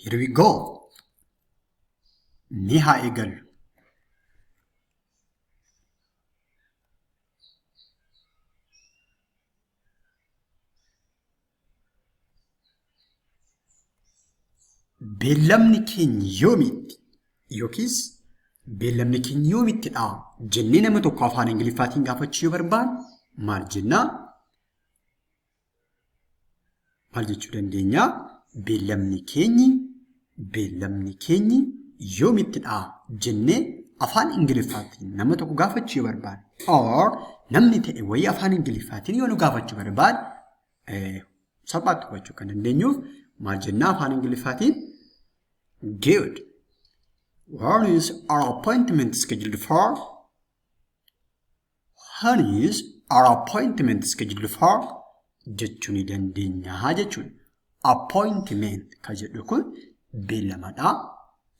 Here we go. Ni haa eegallu. Beellamni keenya yoomitti yookiis beellamni keenya yoomittidha jennee nama tokko afaan Ingiliffaatiin gaafachuu yoo barbaanne maal jennaa? Maal jechuu dandeenya? Beellamni keenyi yoomittidha jennee afaan Ingiliffaatiin nama tokko gaafachuu yoo barbaanne, or namni ta'e wayii afaan Ingiliffaatiin yoo nu gaafachuu barbaade, salphaatti hubachuu kan dandeenyuuf maal jennaa afaan Ingiliffaatiin? Good. When is our appointment scheduled for? When is our appointment scheduled for? Jechuu ni dandeenya jechuudha. Appointment kan jedhu kun beellamadha.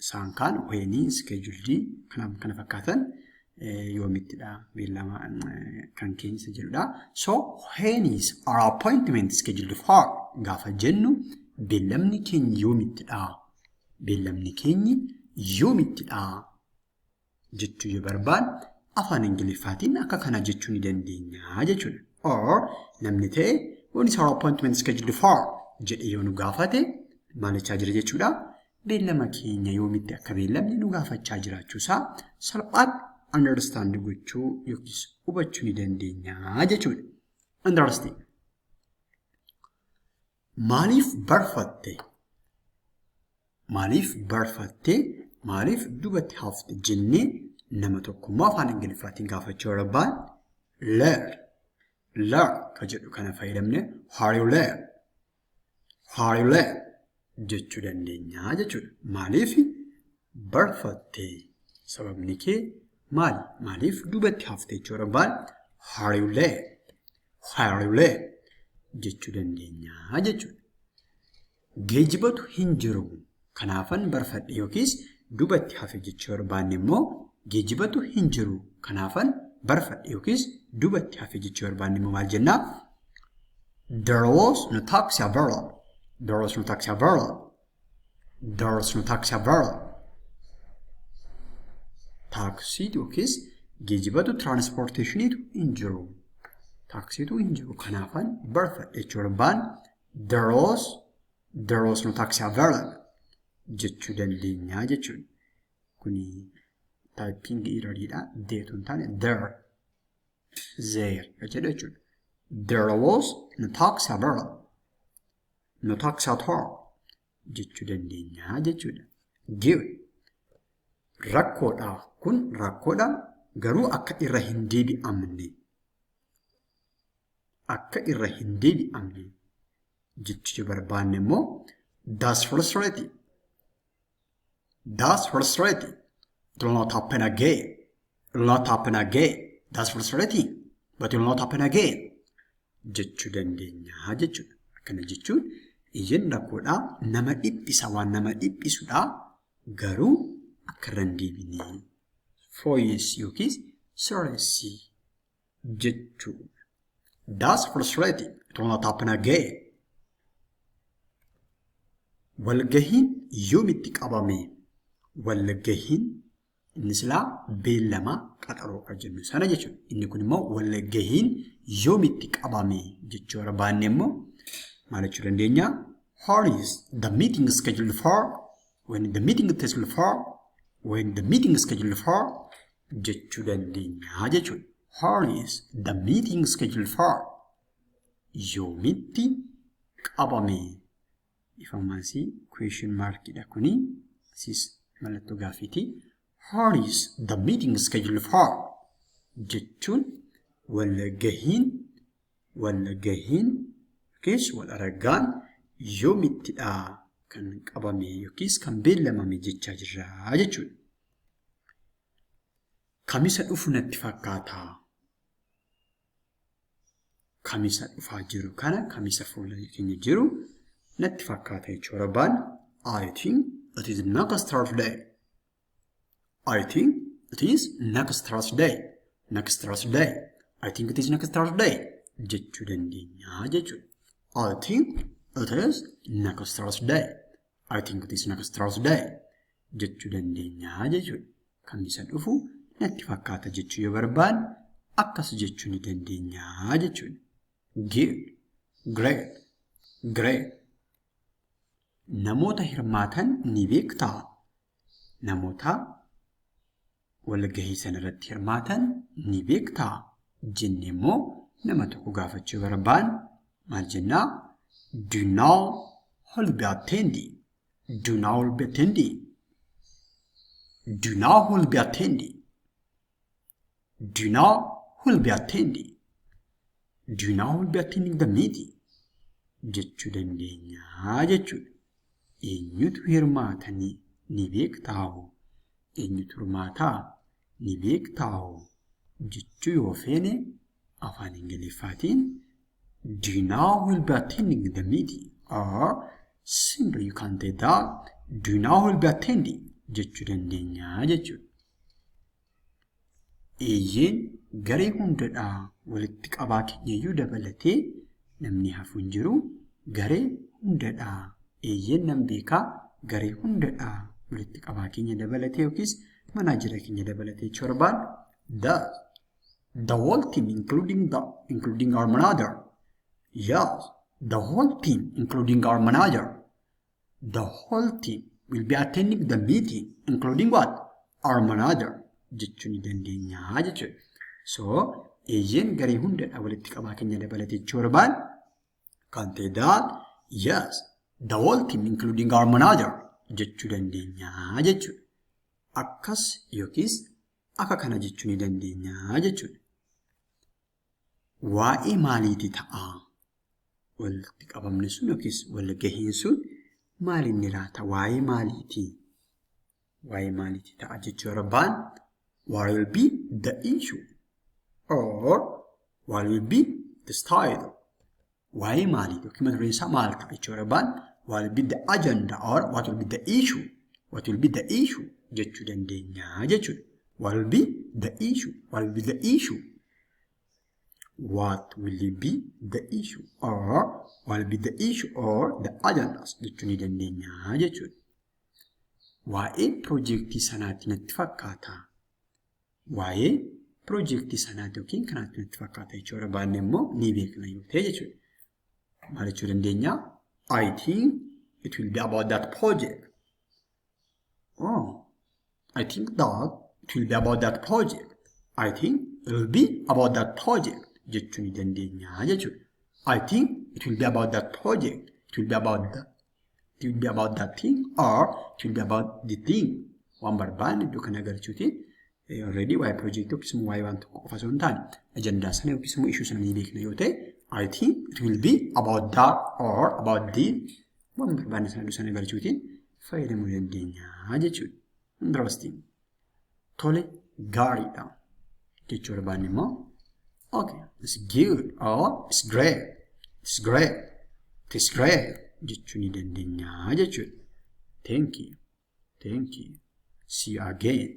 Isaan kaan when, scheduled, kanaaf kana fakkaatan yoomittidha beellama kan keenya jedhudha. So "When is our appointment scheduled for?" gaafa jennu, beellamni keenya yoomittidha? Beellamni keenya yoomittidha jechuu yoo barbaanne, afaan Ingiliffaatiin akka kana jechuu ni dandeenya jechuudha. Or namni ta'e "When is our appointment scheduled for?" jedhee yoo nu gaafate, maal jechaa jira jechuudha? Beellama keenya yoomitti akka beellamni nu gaafachaa jiraachuusaa salphaatti understand gochuu yookiis hubachuu ni dandeenya jechuudha. Interesting. Maaliif barfatte? Maaliif barfatte? Maaliif duubatti hafte jennee nama tokkommoo afaan Ingiliffaatiin gaafachuu barbaanne, late. Late kan jedhu kana fayyadamne, "Why are you late? Why are you late?" jechuu dandeenya jechuudha. Maaliif barfatte? Sababni kee maali? Maaliif duubatti hafte jechuu barbaanne, "Why are you late? Why are you late?" jechuu dandeenya jechuudha. Geejjibatu hin jiru, kanaafan barfadhe yookiis duubatti hafe jechuu barbaanne immoo, geejjibatu hin jiru, kanaafan barfadhe yookiis duubatti hafe jechuu barbaanne immoo maal jennaa? There was no taxi available. There was no taxi available. There was no taxi available. Taaksii yookiis geejjibatu, transportationiitu hin jiru. Taaksiitu hin jiru, kanaafan barfadhe jechuu barbaanne, There was no taxi available" jechuu dandeenya jechuudha. Kuni typing erroriidha. Deetu hin taane there. There jedhu jechuudha. "There was no taxi available. No taxi at all" jechuu dandeenya jechuudha. Good. Rakkoodha. Kun rakkoodha, garuu akka irra hin deebi'amne. Akka irra hin deebi'amne jechuu barbaanne immoo, "That's frustrating. That's frustrating. It will not happen again. It will not happen again. That's frustrating. But it will not happen again" jechuu dandeenya jechuudha. Akkana jechuun iyyeen rakkoodha, nama dhiphisa, waan nama dhiphisudha, garuu akka irra hin deebine fooyyessi yookiis sirreessi jechuudha. That's frustrating. It will not happen again. Walgahiin yoomitti qabame? Walgahiin inni silaa beellama, qaxaroo kan jennu sana jechuudha. Inni kun immoo walgahiin yoomitti qabame jechuu barbaanne immoo maal jechuu dandeenya? When is the meeting scheduled for? When the meeting scheduled for? When the meeting scheduled for? Jechuu dandeenya jechuudha. When is the meeting scheduled for? Yoomitti qabame? Ifammaasii question markidha kuni. Asis mallattoo gaaffiiti. "When is the meeting scheduled for?" jechuun walgahiin yookiis wal argaan yoomittidha kan qabame yookiis kan beellamame jechaa jirra jechuudha. Kamisa dhufu natti fakkaata. Kamisa dhufaa jiru kana, kamisa fuula keenya jiru natti fakkaata jechuu barbaanne, I think it is next Thursday. I think it is next Thursday. Next Thursday. I think it is next Thursday jechuu dandeenya jechuudha. I think it is next Thursday. I think it is next Thursday jechuu dandeenya jechuudha. Kamisa dhufu natti fakkaata jechuu yoo barbaanne akkas jechuu ni dandeenya jechuudha. Good, great, great. Namoota hirmaatan ni beektaa? Namoota walgahii sana irratti hirmaatan ni beektaa? Jennee immoo nama tokko gaafachuu barbaanne maal jennaa? Do you know who will be attending? Do you know who will be attending? Do you know who will be attending? Do you know who will be attending? Do you know who will be attending the meeting? Jechuu dandeenya jechuudha. Eenyutu hirmaatanii ni beektaa? Eenyutu hirmaataa ni beektaa? Jechuu yoo feene afaan Ingiliffaatiin "Do you know who will be attending the meeting?" Or simply you can say that "Do you know who will be attending?" jechuu dandeenya jechuudha. Eeyyeen, garee hundadhaa, walitti qabaa keenyayyuu dabalatee namni hafu hin jiru, garee hundadhaa. Eeyyeen, nan beekaa, garee hundadhaa, walitti qabaa keenya dabalatee yookiis manaajira keenya dabalatee jechuu barbaanne the whole team including our manager. Yes, the whole team including our manager. The whole team will be attending the meeting including what? Our manager jechuu ni dandeenya jechuudha. So eeyyeen, garee hundadha, walitti qabaa keenya dabalatee jechuu barbaanne kan ta'e that yes, the whole team including our manager jechuu dandeenya jechuudha. Akkas yookiis akka kana jechuu ni dandeenya jechuudha. Waa'ee maaliiti ta'a? Walitti qabamni sun yookiis walgahiin sun maal inni laata? Waa'ee maaliiti? Waa'ee maaliiti ta'a jechuu barbaanne what will be the issue or what will be the style? Waa'ee maaliiti yookiin mata dureen isaa maal ta'a jechuu barbaanne what will be the agenda or what will be the issue? What will be the issue jechuu dandeenya jechuudha. What will be the issue? What will be the issue? What will be the issue or what will be the issue or the agendas jechuu ni dandeenya jechuudha. Waa'ee piroojeektii sanaatti natti fakkaata. Waa'ee piroojeektii sanaatti yookiin kanaatti natti fakkaata jechuu barbaanne immoo ni beekna yoo ta'e jechuudha. Maal jechuu dandeenya? I think it will be about that project. Oh, I think that it will be about that project. I think it will be about that project jechuu ni dandeenya jechuudha. I think it will be about that project. It will be about that thing or it will be about the thing. Waan barbaanne iddoo kana galchuutiin already waa'ee piroojeektii yookiis immoo waa'ee waan tokko qofa osoo hin taane ajandaa sana yookiis immoo issue sana ni beekna yoo ta'e I think it will be about that or about this, waan barbaanne sana iddoo sana galchuutiin fayyadamuu dandeenya jechuudha. Interesting. Tole, gaariidha jechuu barbaanne immoo okay, it's good or it's great, it's great, it's great jechuu ni dandeenya jechuudha. Thank you. Thank you. See you again.